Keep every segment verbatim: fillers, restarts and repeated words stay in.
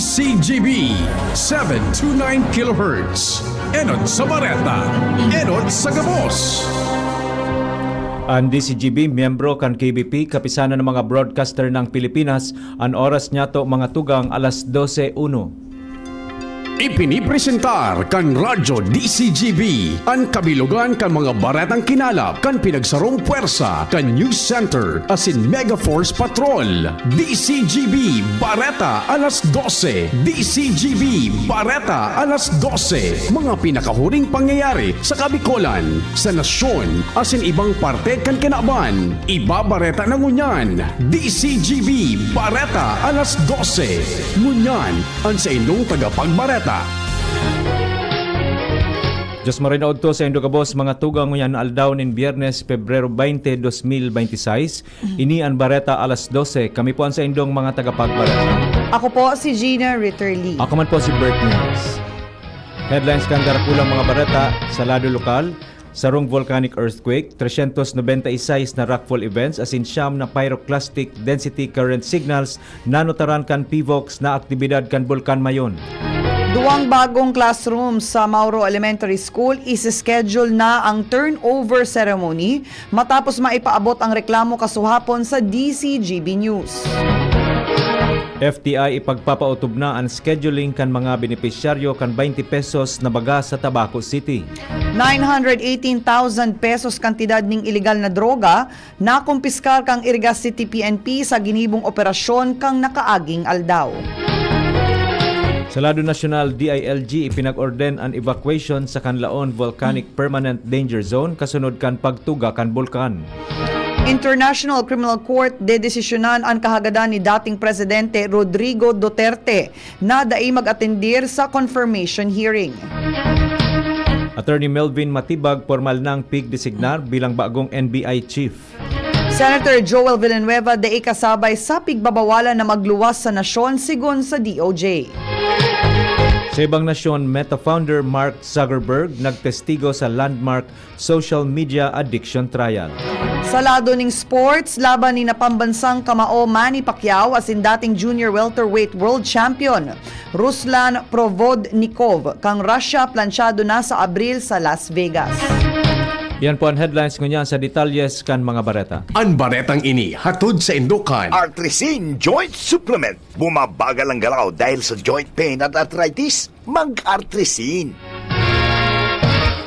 C G B, seven two nine kilohertz. Enot sa Bareta, enot sa Gabos. An D C G B, miyembro kan K B P, Kapisanan ng mga Broadcaster ng Pilipinas, an oras niyato mga tugang alas dose uno. Ipinipresentar kan Radyo D C G B an kabilogan kan mga baretang kinalap kan pinagsarong pwersa kan News Center asin Mega Force Patrol. D C G B Bareta alas dose. D C G B Bareta alas dose. Mga pinakahuring pangyayari sa Kabikolan, sa nasyon, asin ibang parte kan kinaban. Ibabareta na ngunyan. D C G B Bareta alas dose. Ngunyan, an saindong tagapagbareta. Diyos marhay na udto saindo gabos, mga tugang, ngunyan na aldaw nin Biyernes, Pebrero twenty, dos mil bente seis. Ini an Bareta alas dose. Kami po an saindong mga tagapagbareta. Ako po si Gina Ritterly. Ako man po si Bert Nunez. Headlines kan darakulang mga bareta sa lado lokal: sarong volcanic earthquake, tresyentos nobenta y seis na rockfall events asin siyam na pyroclastic density current signals nanotaran kan PHIVOLCS na aktibidad kan Bulkan Mayon. Duwang bagong classroom sa Mauro Elementary School, isi-schedule na ang turnover ceremony matapos maipaabot ang reklamo kasuhapon sa D C G B News. F T I ipagpapaotob na an scheduling kan mga benepisyaryo kan twenty pesos na baga sa Tabaco City. Nine hundred eighteen thousand pesos kantidad ning ilegal na droga nakumpiskar kan Iriga City P N P sa ginibong operasyon kan nakaaging aldaw. Sa lado nasyonal, D I L G ipinag-orden an evacuation sa Canlaon Volcanic Permanent Danger Zone kasunod kan pagtuga kan bulkan. International Criminal Court dedesisyonan an kahagadan ni dating Presidente Rodrigo Duterte na dai mag-atendir sa confirmation hearing. Attorney Melvin Matibag pormal nang pigdesignar bilang bagong N B I chief. Senator Joel Villanueva dai kasabay sa pigbabawalan na magluwas sa nasyon, sigon sa D O J. Sa ibang nasyon, Meta founder Mark Zuckerberg nagtestigo sa landmark social media addiction trial. Sa lado ning sports, laban ni napambansang kamao Manny Pacquiao asin dating junior welterweight world champion Ruslan Provodnikov kan Russia, plansyado na sa Abril sa Las Vegas. Yan po an headlines ngunyan. Sa detalyes kan mga bareta. An baretang ini hatod saindo kan Artrisin Joint Supplement. Bumabagal ang galaw dahil sa joint pain at arthritis? Mag-Artrisin.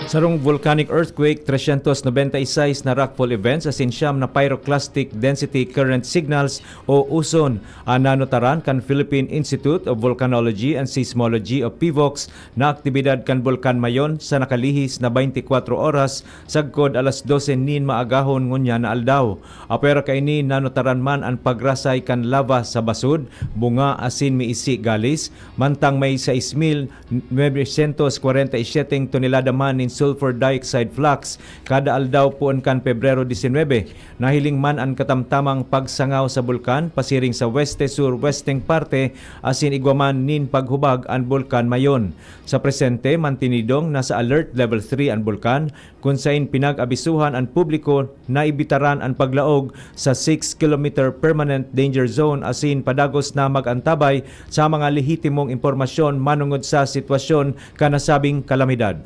Sarong volcanic earthquake, tresyentos nobenta y seis na rockfall events asin siyam na pyroclastic density current signals o uson an nanotaran kan Philippine Institute of Volcanology and Seismology o PHIVOLCS na aktibidad kan Bulkan Mayon sa nakalihis na twenty-four oras sagkod alas dose nin maagahon ngunyan na aldaw. Apwera kaini, nanotaran man an pagrasay kan lava sa basud, bunga asin miisi galis, mantang may sais mil novecientos kwarenta y siyete tonelada man nin sulfur dioxide flux kada aldaw poon kan Pebrero disinwebe. Nahiling man an katamtamang pagsangaw sa bulkan pasiring sa weste-sur-westeng parte asin igwa man nin paghubag an Bulkan Mayon. Sa presente, mantinidong nasa alert level three an bulkan, kun saen pinag-abisuhan an publiko na ibitaran an paglaog sa six kilometer permanent danger zone asin padagos na mag-antabay sa mga lehitimong impormasyon manongod sa sitwasyon kan nasabing kalamidad.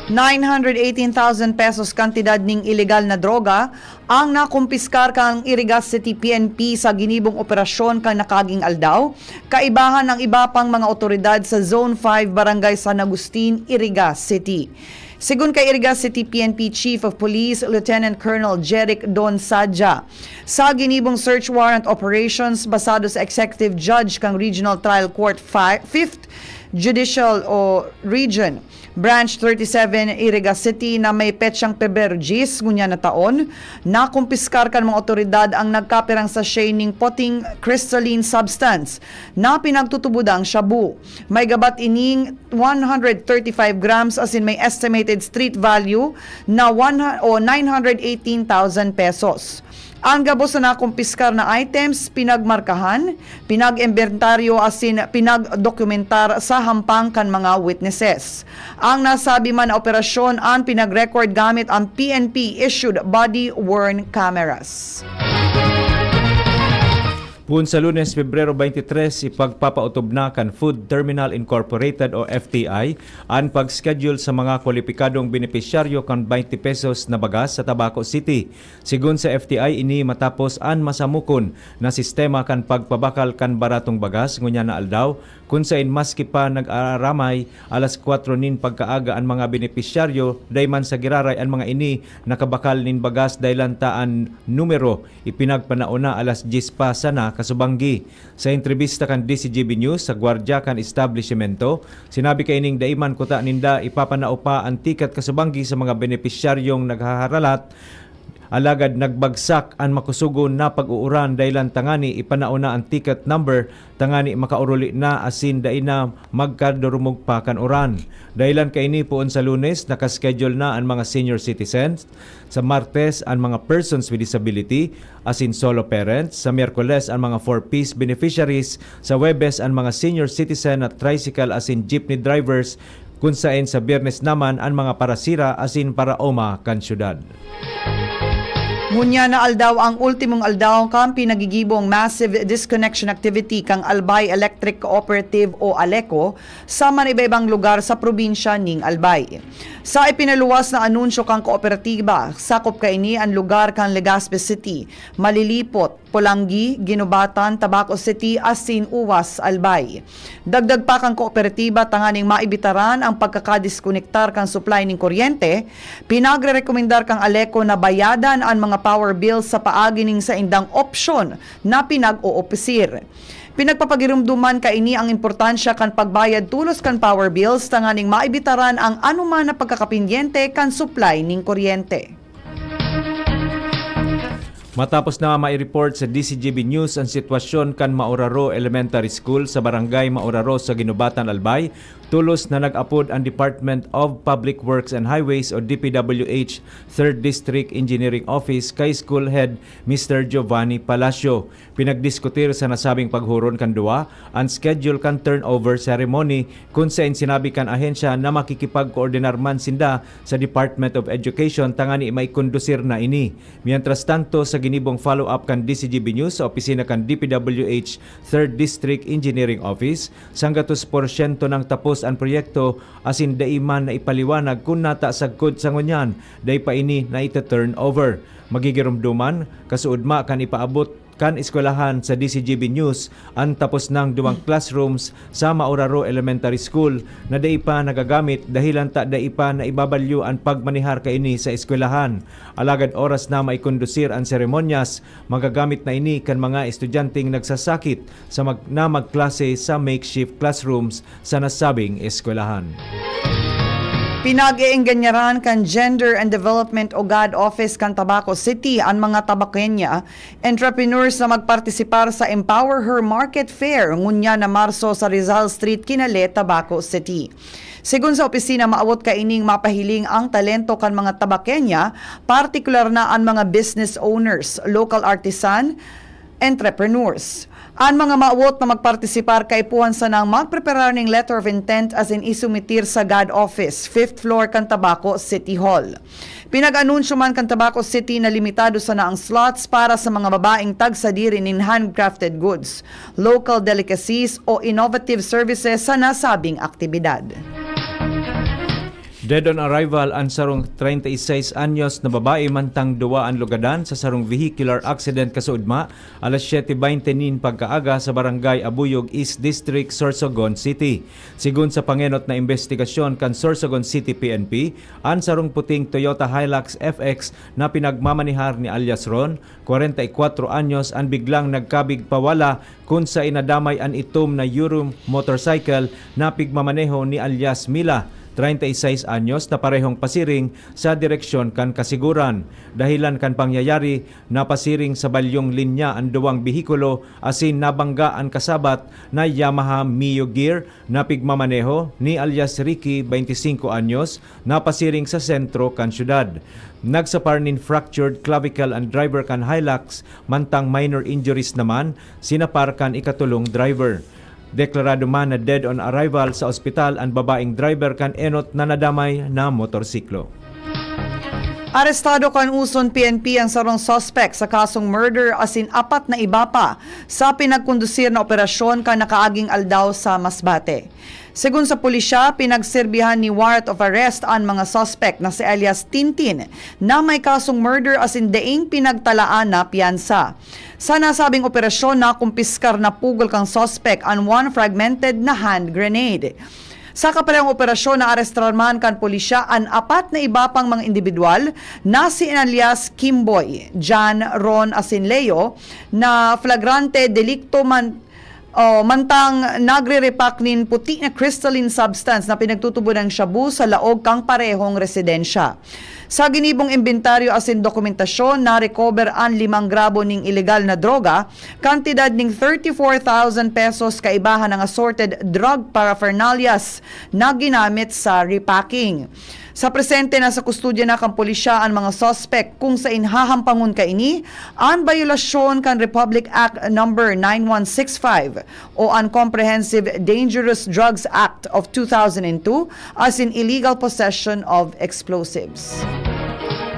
Nine hundred eighteen thousand pesos kantidad ning ilegal na droga ang nakumpiskar kan Iriga City P N P sa ginibong operasyon kan nakaaging aldaw, kaibahan ang iba pang mga otoridad sa Zone five, Barangay San Agustin, Iriga City. Sigon kay Iriga City P N P Chief of Police Lieutenant Colonel Jeric Don Sadja, sa ginibong search warrant operations basado sa executive judge kan Regional Trial Court fi-, Fifth Judicial o Region, Branch thirty-seven, Iriga City, na may petsang Pebrero diyes ngunyan na taon, nakumpiskar kan mga otoridad ang nagkapirang sachet ning puting crystalline substance na pinagtutubodang shabu. May gabat ining one hundred thirty-five grams asin may estimated street value na one hu-, o nine hundred eighteen thousand pesos. Ang gabos na nakumpiskar na items, pinagmarkahan, pinag-imbentaryo asin pinagdokumentar sa hampang kan mga witnesses. Ang nasabi man na operasyon an pinag-record gamit ang P N P-issued body-worn cameras. Poon sa Lunes, Pebrero twenty-three, ipagpapautob na kan Food Terminal Incorporated o F T I an pag-schedule sa mga kwalipikadong benepisyaryo kan twenty pesos na bagas sa Tabaco City. Sigon sa F T I, ini matapos an masamukon na sistema kan pagpabakal kan baratong bagas ngunyan na aldaw, kun saen maski pa nag-aaramay alas kwatro nin pagkaaga an mga benepisyaryo, dai man sa giraray an mga ini nakabakal nin bagas dahil ta an numero ipinagpanaon na alas dyes pa sana kasubanggi. Sa entrebista kan D C G B News sa gwardiya kan establisimento, sinabi kaining dai man kuta ninda ipapanao pa an tiket kasubanggi sa mga benepisyaryong naghaharalat, alagad nagbagsak an makusugon na pag-uuran dahil tangani ipanao na an ticket number tangani makaoruli na asin dai na magkadurumog pa kan uran. Dahilan kaini, poon sa Lunes, nakaschedule na an mga senior citizens. Sa Martes, an mga persons with disability, asin solo parents. Sa Miyerkules, an mga four Ps beneficiaries. Sa Huwebes, an mga senior citizen at tricycle asin jeepney drivers, kun saen sa Biyernes naman an mga parasira asin paraoma kan syudad. Ngunyan na aldaw ang ultimong aldaw kan pinagigibong massive disconnection activity kan Albay Electric Cooperative o ALECO sa man iba-ibang lugar sa probinsya ning Albay. Sa ipinaluwas na anunsyo kan kooperatiba, sakop kaini an lugar kan Legazpi City, Malilipot, Polangui, Guinobatan, Tabaco City asin Uwas, Albay. Dagdag pa kan kooperatiba, tanganing maibitaran ang pagkakadiskonektar kan supply nin kuryente, pinagrerekomendar kan ALECO na bayadan an mga power bills sa paagi nin saindang opsyon na pinag-oopisir. Pinagpapagiromdoman kaini ang importansya kan pagbayad tolos kan power bills tanganing maibitaran ang anoman na pagkakapendyente kan supply nin kuryente. Matapos na mai-report sa D C G B News an sitwasyon kan Mauraro Elementary School sa Barangay Mauraro sa Guinobatan, Albay, tolos na nag-apod an Department of Public Works and Highways o D P W H Third District Engineering Office kay School Head Mister Giovanni Palacio. Pinagdiskutir sa nasabing paghuron kan duwa an schedule kan turnover ceremony, kun saen sinabi kan ahensya na makikipagkoordinar man sinda sa Department of Education tangani maikondusir na ini. Mientras tanto, sa ginibong follow-up kan D C G B News sa opisina kan D P W H Third District Engineering Office, sanggatos porsyento nang tapos an proyekto asin dai man naipaliwanag kun nata sagkod sa ngunyan dai pa ini naita-turnover. Magigiromdoman, kasuodma kan ipaabot kan eskwelahan sa D C G B News an tapos nang duwang classrooms sa Mauraro Elementary School na dai pa nagagamit dahilan ta dai pa naibabalyo an pagmanehar kaini sa eskwelahan. Alagad oras na maikondusir an seremonyas, magagamit na ini kan mga estudyanteng nagsasakit sa mag-, na magklase sa makeshift classrooms sa nasabing eskwelahan. Pinag-eengganyaran kan Gender and Development o GAD Office kan Tabaco City an mga Tabaqueña entrepreneurs na magpartisipar sa Empower Her Market Fair ngunyan na Marso sa Rizal Street, Kinale, Tabaco City. Sigon sa opisina, maawot kaining mapahiling ang talento kan mga Tabaqueña, partikular na an mga business owners, local artisan, entrepreneurs. An mga maawot na magpartisipar kaipuhan sanang magpreparar ning letter of intent asin isumitir sa GAD office, fifth floor kan Tabaco City Hall. Pinag-anunsyo man kan Tabaco City na limitado sana ang slots para sa mga babaeng tagsadiri nin handcrafted goods, local delicacies o innovative services sa nasabing aktibidad. Dead on arrival an sarong treinta y seis anyos na babae mantang duwa an lugadan sa sarong vehicular accident kasuodma alas siyete beinte nin pagkaaga sa Barangay Abuyog, East District, Sorsogon City. Sigon sa pangenot na imbestigasyon kan Sorsogon City P N P, an sarong puting Toyota Hilux F X na pinagmamanehar ni alias Ron, kwarenta y kwatro anyos, an biglang nagkabig pawala kun saen nadamay an itom na Euro motorcycle na pigmamaneho ni alias Mila, treinta y seis anyos, na parehong pasiring sa direksyon kan kasiguran. Dahilan kan pangyayari, napasiring sa balyong linya an duwang behikulo asin nabangga an kasabat na Yamaha Mio Gear na pigmamaneho ni alias Ricky, twenty cinco anyos, napasiring sa sentro kan syudad. Nagsapar nin fractured clavicle an driver kan Hilux, mantang minor injuries naman sinapar kan ikatolong driver. Deklarado man na dead on arrival sa ospital an babaeng driver kan enot na nadamay na motorsiklo. Arestado kan Uson P N P an sarong suspek sa kasong murder asin apat na iba pa sa pinagkondusir na operasyon kan nakaaging aldaw sa Masbate. Segun sa pulisya, pinagserbihan ni warrant of arrest an mga suspek na si alias Tintin na may kasong murder asin daing pinagtalaan na piyansa. Sa nasabing operasyon, nakumpiskar na pugol kan suspek an one fragmented na hand grenade. Sa kaparehong operasyon, naarestaran man kan pulisya an apat na iba pang mga indibidwal na si alias Kimboy, Jan, Ron asin Leo na flagrante delikto man, o, mantang nagre-repack nin puti na crystalline substance na pinagtutubod ng shabu sa laog kan parehong residensya. Sa ginibong imbentaryo asin dokumentasyon, na-recover an limang gramo ning ilegal na droga, kantidad ning thirty-four thousand pesos kaibahan ng assorted drug paraphernalias na ginamit sa repacking. Sa presente, nasa kustodya na kan pulisya an mga suspek kung sain hahampangon kaini an bayolasyon kan Republic Act Number nine one six five o an Comprehensive Dangerous Drugs Act of two thousand and two asin illegal possession of explosives.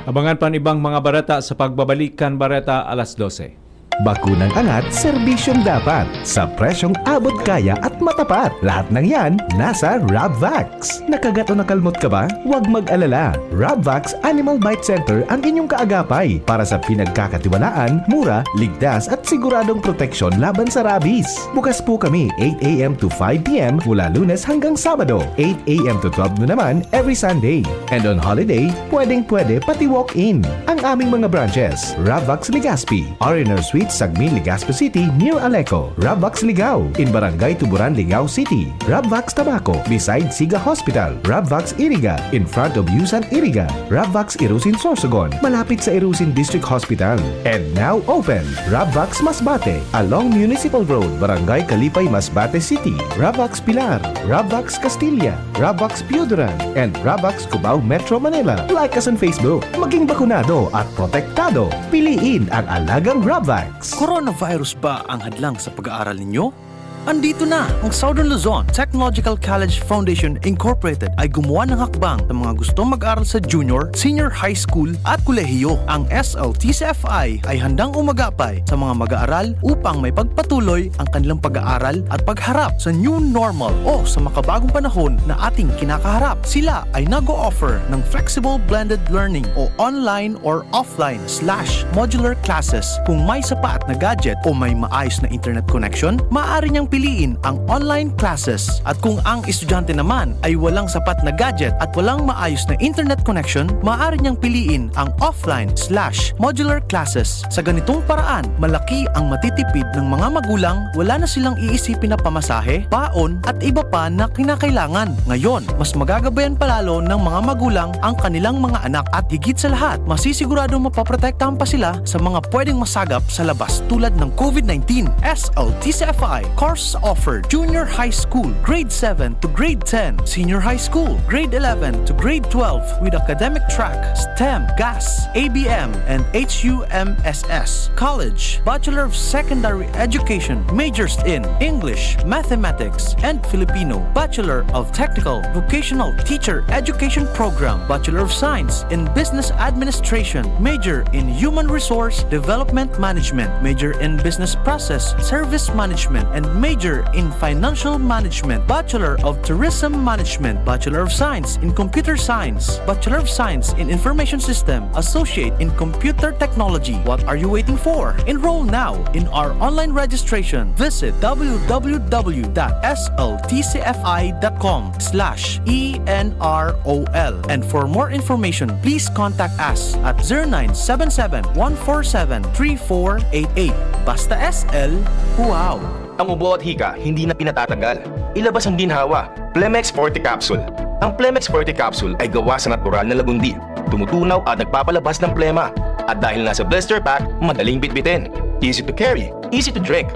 Abangan pa an ibang mga bareta sa pagbabalik kan Bareta alas dose. Bakunang angat, serbisyong dapat, sa presyong abot kaya at matapat. Lahat ng yan, nasa Rabvax. Nakagat o nakalmot ka ba? Huwag mag-alala. Rabvax Animal Bite Center ang inyong kaagapay para sa pinagkakatiwalaan, mura, ligtas at siguradong proteksyon laban sa rabies. Bukas po kami eight a m to five p m mula Lunes hanggang Sabado, eight a m to twelve noon naman every Sunday. And on holiday, pwedeng-pwede pati walk-in. Ang aming mga branches, Rabvax Legazpi, R and R Suites, Sagmin, Legazpi City, near Aleco. Rabvax Ligao, in Barangay Tuburan, Ligao City. Rabvax Tabaco, beside Siga Hospital. Rabvax Iriga, in front of Yusan Iriga. Rabvax Irusin Sorsogon, malapit sa Irusin District Hospital. And now open, Rabvax Masbate, along Municipal Road, Barangay Kalipay, Masbate City. Rabvax Pilar, Rabvax Castilla, Rabvax Pioduran, and Rabvax Cubao, Metro Manila. Like us on Facebook. Maging bakunado at protektado. Piliin ang alagang Rabvax. Coronavirus ba ang hadlang sa pag-aaral ninyo? Andito na! Ang Southern Luzon Technological College Foundation Incorporated ay gumawa ng hakbang sa mga gustong mag-aral sa junior, senior high school at kolehiyo. Ang S L T C F I ay handang umagapay sa mga mag-aaral upang maipagpatuloy ang kanilang pag-aaral at pagharap sa new normal o sa makabagong panahon na ating kinakaharap. Sila ay nag-o-offer ng flexible blended learning o online or offline slash modular classes. Kung may sapat na gadget o may maayos na internet connection, maaari niyang piliin ang online classes. At kung ang estudyante naman ay walang sapat na gadget at walang maayos na internet connection, maaari niyang piliin ang offline slash modular classes. Sa ganitong paraan, malaki ang matitipid ng mga magulang, wala na silang iisipin na pamasahe, baon, at iba pa na kinakailangan. Ngayon, mas magagabayan pa lalo ng mga magulang ang kanilang mga anak at higit sa lahat, masisiguradong mapoprotektahan pa sila sa mga pwedeng masagap sa labas tulad ng COVID nineteen. S L T C F I, course offered, junior high school, grade seven to grade ten, senior high school, grade eleven to grade twelve with academic track, STEM, GAS, A B M, and H U M S S. College, Bachelor of Secondary Education, majors in English, Mathematics, and Filipino, Bachelor of Technical Vocational Teacher Education Program, Bachelor of Science in Business Administration, major in Human Resource Development Management, major in Business Process Service Management, and major in Financial Management, Bachelor of Tourism Management, Bachelor of Science in Computer Science, Bachelor of Science in Information System, Associate in Computer Technology. What are you waiting for? Enroll now in our online registration. Visit w w w dot s l t c f i dot com slash e n r o l. And for more information, please contact us at zero nine seven seven, one four seven, three four eight eight. Basta S L, wow! Ang ubo at hika, hindi na pinatatagal. Ilabas ang ginhawa. Plemex Forte Capsule. Ang Plemex Forte Capsule ay gawa sa natural na lagundi. Tumutunaw at nagpapalabas ng plema. At dahil nasa blister pack, madaling bitbitin. Easy to carry, easy to drink.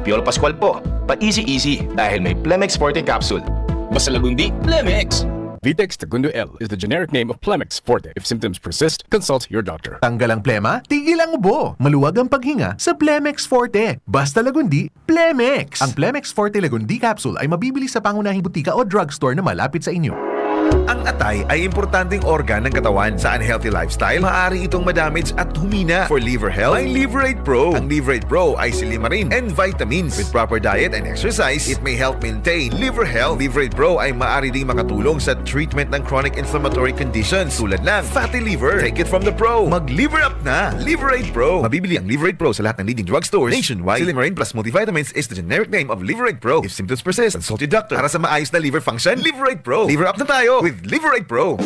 Piolo Pascual po, pa-easy-easy dahil may Plemex Forte Capsule. Basta lagundi, Plemex! Vitex Tagundo L is the generic name of Plemex Forte. If symptoms persist, consult your doctor. Tanggal ang plema, tigil ang ubo. Maluwag ang paghinga sa Plemex Forte. Basta lagundi, Plemex! Ang Plemex Forte Lagundi Capsule ay mabibili sa pangunahing butika o drugstore na malapit sa inyo. Ang atay ay importanteng organ ng katawan. Sa unhealthy lifestyle, maaari itong madamage at humina. For liver health, may Liver eight Pro. Ang Liver eight Pro ay silimarin and vitamins. With proper diet and exercise, it may help maintain liver health. Liver eight Pro ay maaari ding makatulong sa treatment ng chronic inflammatory conditions tulad ng fatty liver. Take it from the pro. Mag-Liver Up na! Liver eight Pro. Mabibili ang Liver eight Pro sa lahat ng leading drugstores nationwide. Silimarin plus multivitamins is the generic name of Liver eight Pro. If symptoms persist, consult your doctor. Para sa maayos na liver function, Liver eight Pro. Liver Up na tayo with Liver eight Pro.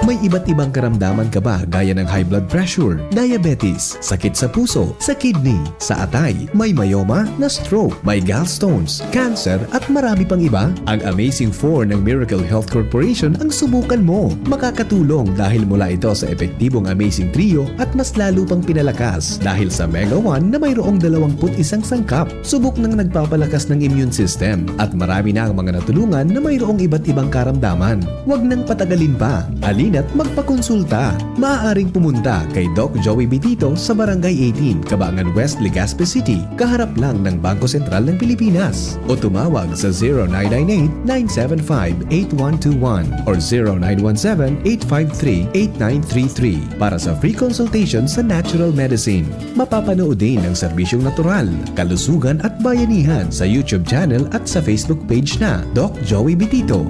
May iba't ibang karamdaman ka ba, gaya ng high blood pressure, diabetes, sakit sa puso, sa kidney, sa atay, may myoma, na-stroke, may gallstones, cancer, at marami pang iba? Ang Amazing four ng Miracle Health Corporation ang subukan mo. Makakatulong dahil mula ito sa epektibong Amazing Trio at mas lalo pang pinalakas dahil sa Mega one na mayroong dalawampu't isang sangkap. Subok nang nagpapalakas ng immune system at marami na ang mga natulungan na mayroong iba't ibang karamdaman. Huwag nang patagalin pa. Halina't magpakonsulta. Maaaring pumunta kay Doc Joey Bitito sa Barangay eighteen, Kabangan West, Legazpi City, kaharap lang ng Bangko Sentral ng Pilipinas. O tumawag sa zero nine nine eight, nine seven five, eight one two one or zero nine one seven, eight five three, eight nine three three para sa free consultation sa natural medicine. Mapapanood din ang serbisyong natural, kalusugan at bayanihan sa YouTube channel at sa Facebook page na Doc Joey Bitito.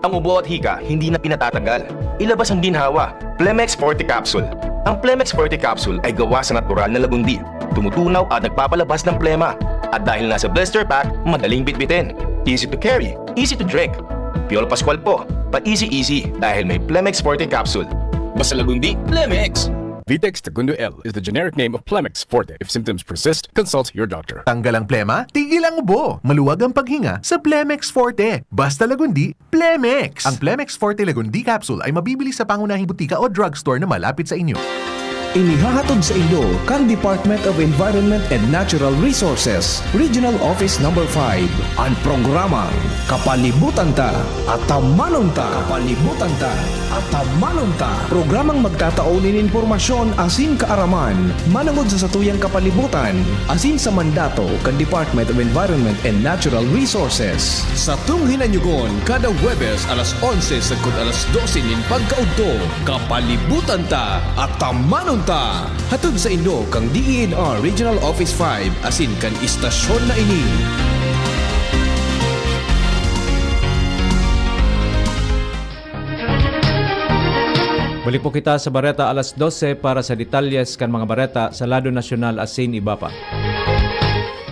Ang ubo at hika, hindi na pinatatagal. Ilabas ang ginhawa. Plemex Forte Capsule. Ang Plemex Forte Capsule ay gawa sa natural na lagundi. Tumutunaw at nagpapalabas ng plema. At dahil nasa blister pack, madaling bitbitin. Easy to carry, easy to drink. Piolo Pascual po, pa-easy-easy dahil may Plemex Forte Capsule. Basta lagundi, Plemex! Vitex Segundo L is the generic name of Plemex Forte. If symptoms persist, consult your doctor. Tanggal ang plema, tigil ang ubo. Maluwag ang paghinga sa Plemex Forte. Basta lagundi, Plemex! Ang Plemex Forte Lagundi Capsule ay mabibili sa pangunahing butika o drugstore na malapit sa inyo. Inihahatod sa inyo kan Department of Environment and Natural Resources, Regional Office Number five, an programang Kapalibutan Ta, Atamanon Ta. Kapalibutan Ta, Atamanon Ta. Programang magtatao nin impormasyon asin kaaraman manongod sa satuyang kapalibutan asin sa mandato kan Department of Environment and Natural Resources. Satong hinanyugon kada Huwebes alas onse sagkod alas dose nin pagkaudto, Kapalibutan Ta, Atamanon Ta. Hatod sa inyo kan D E N R Regional Office five asin kan istasyon na ini. Balik po kita sa bareta alas dose para sa detalyes kan mga bareta sa lado nasyonal asin iba pa.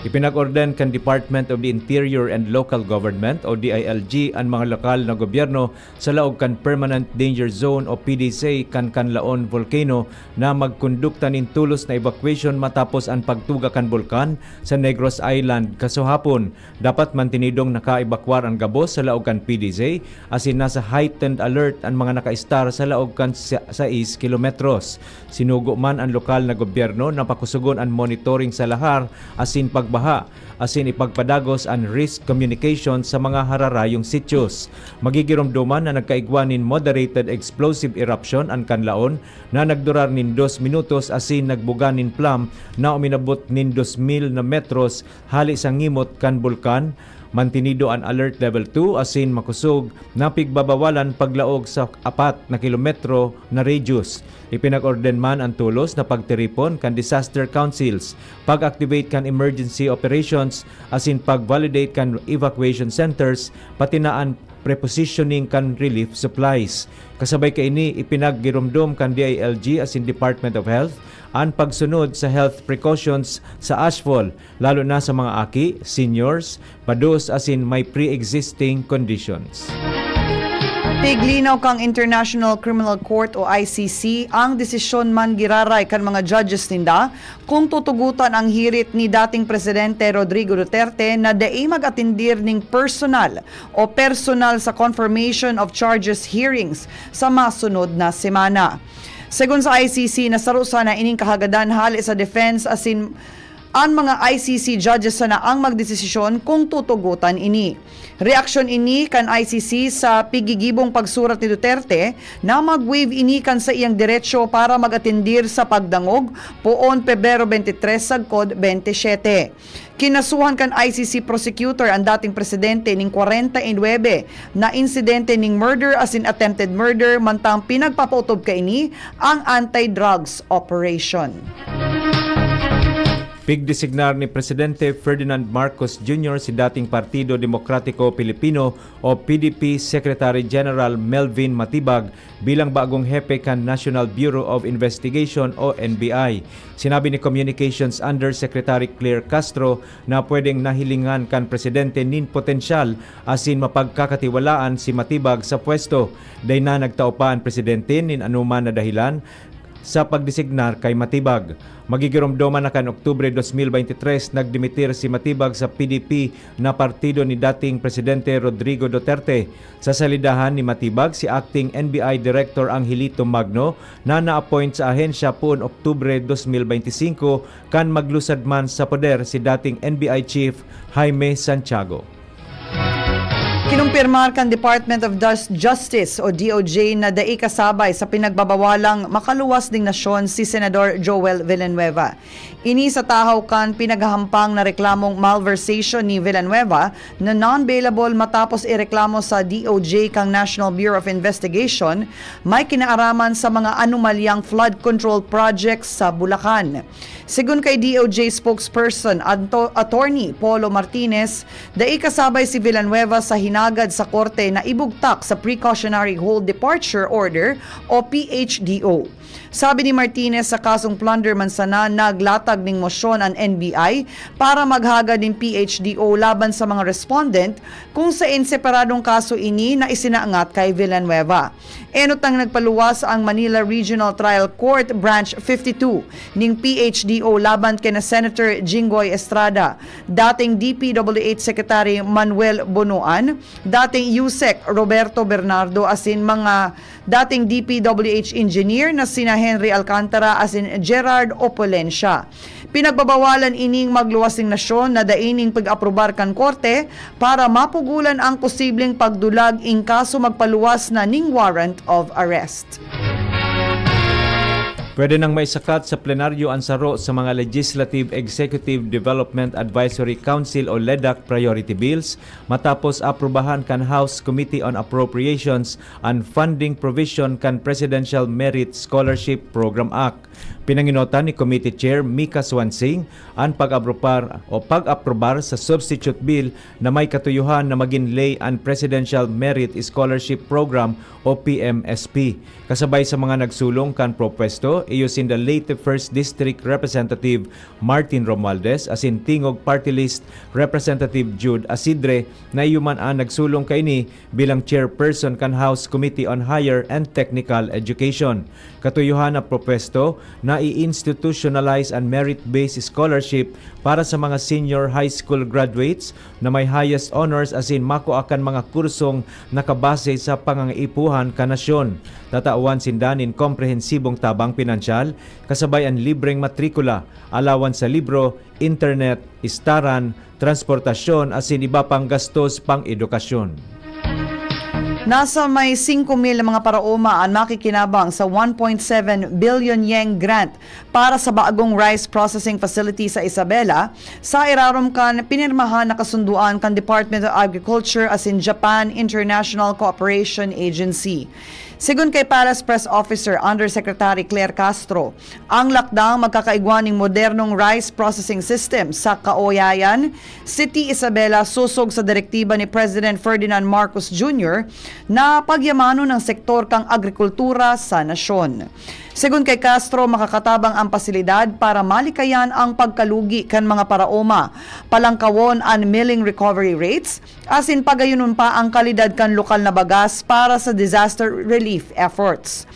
Ipinag-orden kan Department of the Interior and Local Government o D I L G an mga lokal na gobyerno sa laog kan Permanent Danger Zone o P D Z kan Canlaon Volcano na magkondukta nin tulos na evacuation matapos an pagtuga kan bulkan sa Negros Island kasuhapon. Dapat mantenidong nakaebakwar an gabos sa laog kan P D Z asin nasa heightened alert an mga nakaestar sa laog kan sa-, sais kilometros. Sinugo man an lokal na gobyerno na pakusogon an monitoring sa lahar asin pagbaha asin ipagpadagos an risk communication sa mga hararayong sityos. Magigiromdoman na nagkaigwa nin moderated explosive eruption an Canlaon na nagdurar nin dos minutos asin nagbuga nin flam na uminabot nin dos mil na metros hale sa ngimot kan bulkan. Mantenido an Alert Level two asin makosog na pigbabawalan paglaog sa apat na kilometro na radius. Ipinag-orden man an tulos na pagtiripon kan disaster councils, pag-activate kan emergency operations, asin pag-validate kan evacuation centers, pati na an prepositioning kan relief supplies. Kasabay kaini, ipinaggiromdom kan D I L G asin Department of Health an pagsunod sa health precautions sa ashfall, lalo na sa mga aki, seniors, mados asin may pre-existing conditions. Tiglinaw kan International Criminal Court o I C C ang desisyon man giraray kan mga judges ninda kung tutugotan ang hirit ni dating Presidente Rodrigo Duterte na dai mag-atendir nin personal o personal sa confirmation of charges hearings sa masunod na semana. Segun sa I C C, nasaro sana ining kahagadan hale sa defense asin An mga I C C judges sana ang magdesisyon kung tutugotan ini. Reaksyon ini kan I C C sa pigigibong pagsurat ni Duterte na mag-waive ini kan saiyang deretsyo para mag-atendir sa pagdangog poon Pebrero twenty-three sagkod twenty-seven. Kinasuhan kan I C C prosecutor an dating presidente ning kwarenta y nuebe na insidente ning murder asin attempted murder, mantang pinagpapautob kaini ang anti-drugs operation. Pigdesignar ni Presidente Ferdinand Marcos Junior si dating Partido Demokratiko Pilipino o P D P Secretary General Melvin Matibag bilang bagong hepe kan National Bureau of Investigation o N B I. Sinabi ni Communications Undersecretary Claire Castro na pwedeng nahilingan kan presidente nin potensyal asin mapagkakatiwalaan si Matibag sa pwesto. Dai na nagtao pa an presidente nin anoman na dahilan sa pagdesignar kay Matibag. Magigiromdoman na kan Oktubre dos mil veintitrés, nagdimitir si Matibag sa P D P na partido ni dating Presidente Rodrigo Duterte. Sa salidahan ni Matibag, si Acting N B I Director Angelito Magno na na-appoint sa ahensya poon Oktubre dos mil beinti singko, kan maglusad man sa poder si dating N B I Chief Jaime Santiago. Kinumpirmar kan Department of Jus-, Justice o D O J na dai kasabay sa pinagbabawalang makaluwas ning nasyon si Senador Joel Villanueva. Ini sa tahaw kan pinaghahampang na reklamong malversation ni Villanueva na non-bailable matapos ireklamo sa D O J kan National Bureau of Investigation may kinaaraman sa mga anomalyang flood control projects sa Bulacan. Segun kay D O J spokesperson Anto-, Attorney Polo Martinez, dai kasabay si Villanueva sa hinagad sa korte na ibugtak sa Precautionary Hold Departure Order o P H D O. Sabi ni Martinez, sa kasong plunder man sana, naglatag ning mosyon an N B I para maghagad nin P H D O laban sa mga respondent, kung saen separadong kaso ini na isinangat kay Villanueva. Enot nang nagpaluwas ang Manila Regional Trial Court Branch fifty-two ning P H D O laban kina Senator Jinggoy Estrada, dating D P W H Secretary Manuel Bonoan, dating USEC Roberto Bernardo asin mga dating D P W H engineer na sina Henry Alcantara asin Gerard Opulencia. Pinagbabawalan ining magluwas ning nasyon na dai nin pag-aprobar kan korte para mapugolan ang posibleng pagdulag in kaso magpaluwas na ning warrant of arrest. Pwede nang maisakat sa plenaryo an saro sa mga Legislative Executive Development Advisory Council o LEDAC priority bills matapos aprubahan kan House Committee on Appropriations an funding provision kan Presidential Merit Scholarship Program Act. Pinanginotan ni Committee Chair Mika Swansing an pag-aprobar o pag-aprobar sa substitute bill na may katuyohan na magin ley an Presidential Merit Scholarship Program o P M S P. Kasabay sa mga nagsulong kan propwesto, iyo sinda late First District Representative Martin Romualdez asin Tingog Party List Representative Jude Asidre, na iyo man an nagsulong kaini bilang chairperson kan House Committee on Higher and Technical Education. Katuyohan na propwesto na i-institutionalize an merit-based scholarship para sa mga senior high school graduates na may highest honors asin makua kan mga kursong nakabase sa pangangaipuhan kan nasyon. Tatawan sinda nin komprehensibong tabang pinansyal, kasabay an libreng matrikula, allowance sa libro, internet, istaran, transportasyon asin iba pang gastos pang-edukasyon. Nasa may singko mil na mga paraoma an makikinabang sa one point seven billion yen grant para sa bagong rice processing facility sa Isabela, sa irarom kan pinirmahan na kasundoan kan Department of Agriculture asin Japan International Cooperation Agency. Segun kay Palace Press Officer Undersecretary Claire Castro, ang lakdang magkakaigwa ning modernong rice processing system sa Kaoyayan City, Isabela, sosog sa direktiba ni President Ferdinand Marcos Junior na pagyamanon ang sektor kan agrikultura sa nasyon. Segun kay Castro, makakatabang ang pasilidad para malikayan ang pagkalugi kan mga paraoma, palangkawon an milling recovery rates, asin pagayonon pa ang kalidad kan lokal na bagas para sa disaster relief efforts.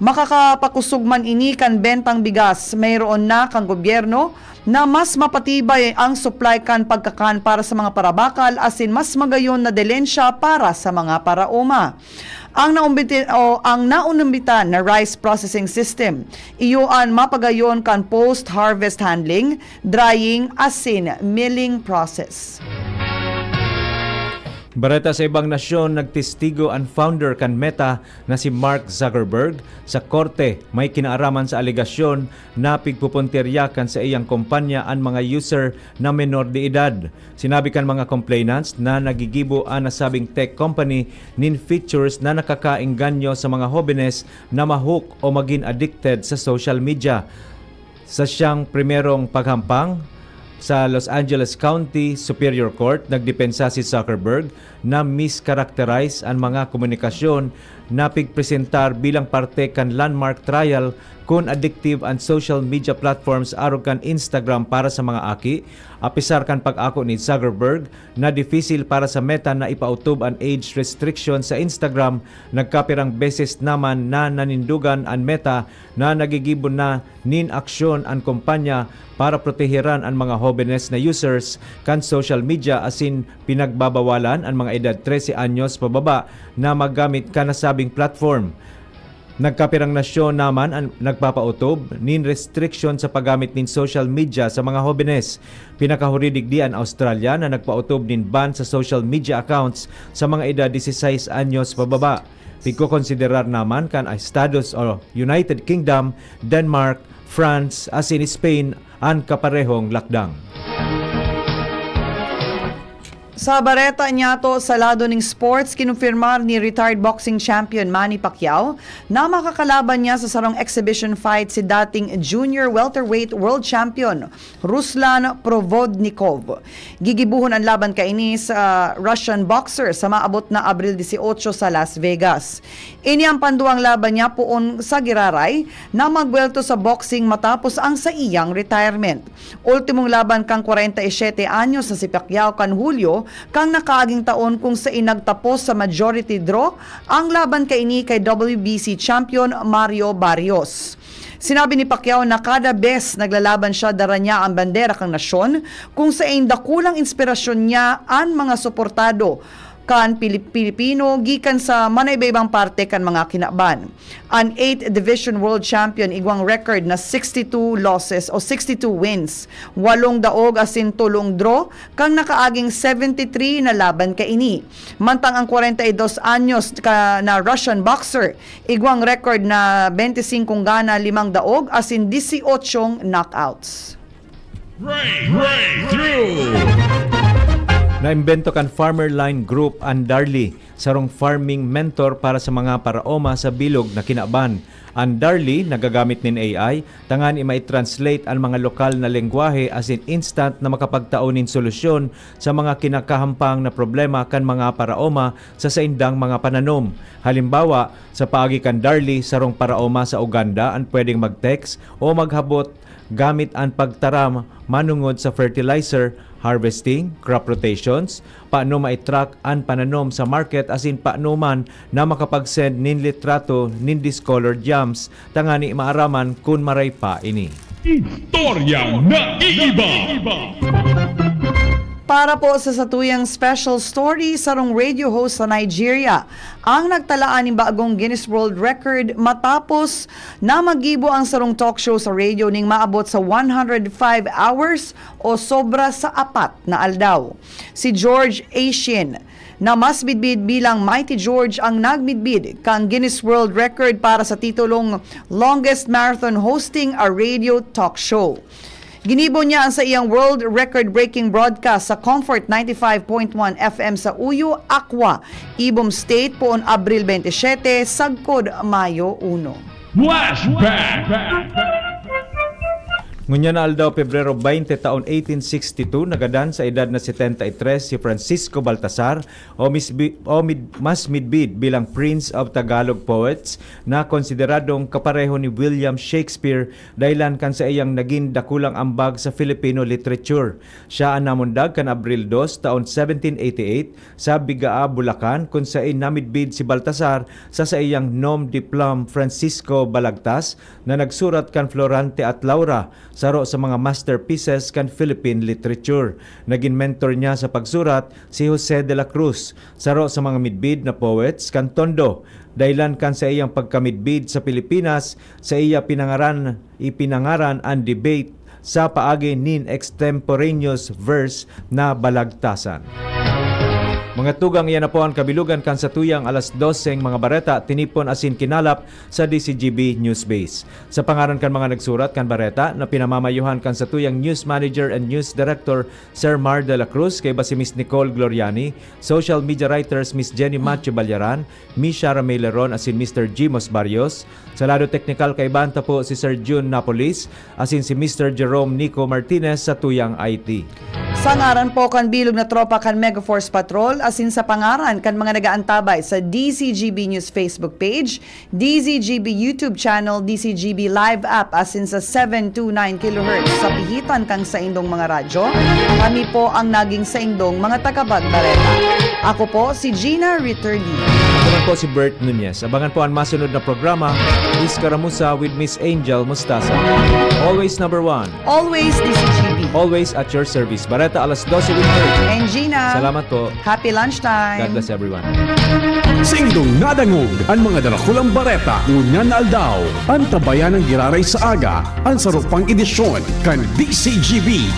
Makakapakusog man ini kan bentang bigas, mayroon na kan gobyerno na mas mapatibay ang supply kan pagkakan para sa mga parabakal asin mas magayon na delensya para sa mga paraoma. Ang naumbiti-, o ang naunumbitan na rice processing system, iyo an mapagayon kan post-harvest handling, drying, asin milling process. Bareta sa ibang nasyon, nagtestigo an founder kan Meta na si Mark Zuckerberg sa korte, may kinaaraman sa alegasyon na pigpupuntirya kan saiyang kompanya an mga user na menor de edad. Sinabi kan mga complainants na nagigibo an nasabing tech company nin features na nakakaengganyo sa mga hobenes na ma-hook o magin addicted sa social media. Sa siyang primerong paghampang, sa Los Angeles County Superior Court, nagdepensa si Zuckerberg na mischaracterize an mga komunikasyon na pigpresentar bilang parte kan landmark trial kun addictive an social media platforms arog kan Instagram para sa mga aki, apisar kan pag-ako ni Zuckerberg na difisil para sa Meta na ipautob an age restriction sa Instagram. Nagkapirang beses naman na nanindogan an Meta na nagigibo na nin aksyon an kompanya para proteheran an mga hobenes na users kan social media asin pinagbabawalan an mga edad trese anyos pababa na maggamit kan nasabing platform. Nagkapirang nasyon naman an nagpapautob nin restriksyon sa paggamit nin social media sa mga hobenes. Pinakahuri digdi an Australia na nagpautob nin ban sa social media accounts sa mga edad dieciséis anyos pababa. Pigkokonsiderar naman kan Estados o United Kingdom, Denmark, France asin Spain an kaparehong lakdang. Sa bareta niyato sa lado ning sports, kinumpirmar ni retired boxing champion Manny Pacquiao na makakalaban niya sa sarong exhibition fight si dating junior welterweight world champion Ruslan Provodnikov. Gigibohon an laban kaini sa Russian boxer sa maabot na Abril dieciocho sa Las Vegas. Ini ang panduwang laban niya poon sa giraray na magbuwelto sa boxing matapos ang saiyang retirement. Ultimong laban kan kwarenta y siyete anyos na si Pacquiao kan Hulyo kan nakaaging taon, kung sain nagtapos sa majority draw ang laban kaini kay W B C champion Mario Barrios. Sinabi ni Pacquiao na kada bes naglalaban siya, dara niya an bandera kan nasyon, kung sain dakulang inspirasyon niya an mga suportado kan Pili-, Pilipino gikan sa manaiba-ibang parte kan mga kinaban. An eighth Division World Champion igwang record na sixty-two losses o sixty-two wins, walong daog asin tolong draw kan nakaaging seventy-three na laban kaini. Mantang ang kwarenta y dos anyos ka na Russian boxer igwang record na bente singkong gana, limang daog asin dieciochong knockouts. Breakthrough! Naimbento kan Farmer Line Group an Darly, sarong farming mentor para sa mga paraoma sa bilog na kinaban. An Darly nagagamit nin A I tangani mai-translate an mga lokal na lengwahe asin instant na makapagtao nin solusyon sa mga kinakahampang na problema kan mga paraoma sa saindang mga pananom. Halimbawa, sa paagi kan Darly, sarong paraoma sa Uganda an pwedeng mag-text o maghabot gamit an pagtaram manongod sa fertilizer, harvesting, crop rotations, paano mai-track an pananom sa market asin paano man na makapag-send nin litrato nin discolored yams tangani maaraman kun maray pa ini. Istoryang naiiba. Para po sa satuyang special story, sarong radio host sa Nigeria ang nagtalaan nin bagong Guinness World Record matapos na magibo ang sarong talk show sa radio ning maabot sa one hundred five hours o sobra sa apat na aldaw. Si George Asian, na mas midbid bilang Mighty George, ang nagmidbid kan Guinness World Record para sa titulong Longest Marathon Hosting a Radio Talk Show. Ginibo niya ang saiyang world record-breaking broadcast sa Comfort ninety-five point one F M sa Uyo, Aqua, Ibom State, poon Abril twenty-seven, sagkod Mayo uno. Flashback! Ngunyan na aldaw, Pebrero twenty, taon eighteen sixty-two, nagadan sa edad na setenta y tres si Francisco Baltasar, o mis-, bi-, o mid-, mas midbid bilang Prince of Tagalog Poets, na konsideradong kapareho ni William Shakespeare dahilan kan saiyang nagin dakulang ambag sa Filipino literature. Siya an namundag kan Abril dos, taon seventeen eighty-eight, sa Bigaa, Bulacan, kun sain namidbid si Baltasar sa saiyang nom de plume, Francisco Balagtas, na nagsurat kan Florante at Laura saro sa mga masterpieces kan Philippine literature. Nagin mentor niya sa pagsurat si Jose de la Cruz, saro sa mga midbid na poets kan Tondo. Dahilan kan saiyang pagkamidbid sa Pilipinas, saiya pinangaran, ipinangaran an debate sa paagi nin extemporaneous verse na balagtasan. Mga tugang, iyan na po an kabilugan kan satuyang alas doseng mga bareta, tinipon asin kinalap sa D C G B News Base. Sa pangaran kan mga nagsurat kan bareta na pinamamayuhan kan satuyang news manager and news director, Sir Mar de la Cruz, kaiba si Miss Nicole Gloriani, social media writers Miss Jenny Matthew Balyaran, Miss Shara May Leron asin Mister Jimos Barrios. Sa lado teknikal, kaibahan ta po si Sir Jun Napolis asin si Mister Jerome Nico Martinez sa tuyang I T. Sa ngaran po kan bilog na tropa kan Megaforce Patrol asin sa pangaran kan mga nag-aantabay sa D C G B News Facebook page, D Z G B YouTube channel, D Z G B Live app asin sa seven two nine kilohertz sa pihitan kan saindong mga radyo, kami po ang naging saindong mga tagapagbareta. Ako po si Gina Ritterly. Ako naman po si Bert Nunez. Abangan po ang masunod na programa, Miss Karamusa with Miss Angel Mostaza. Always number one. Always D Z G B. Always at your service. Bareta alas dose with Bert. And Gina. Salamat po. Happy lunchtime. God bless everyone. Saindong nadangog an mga darakulang bareta ngunyan na aldaw. Antabayan an giraray sa aga, an saro pang edisyon kan D Z G B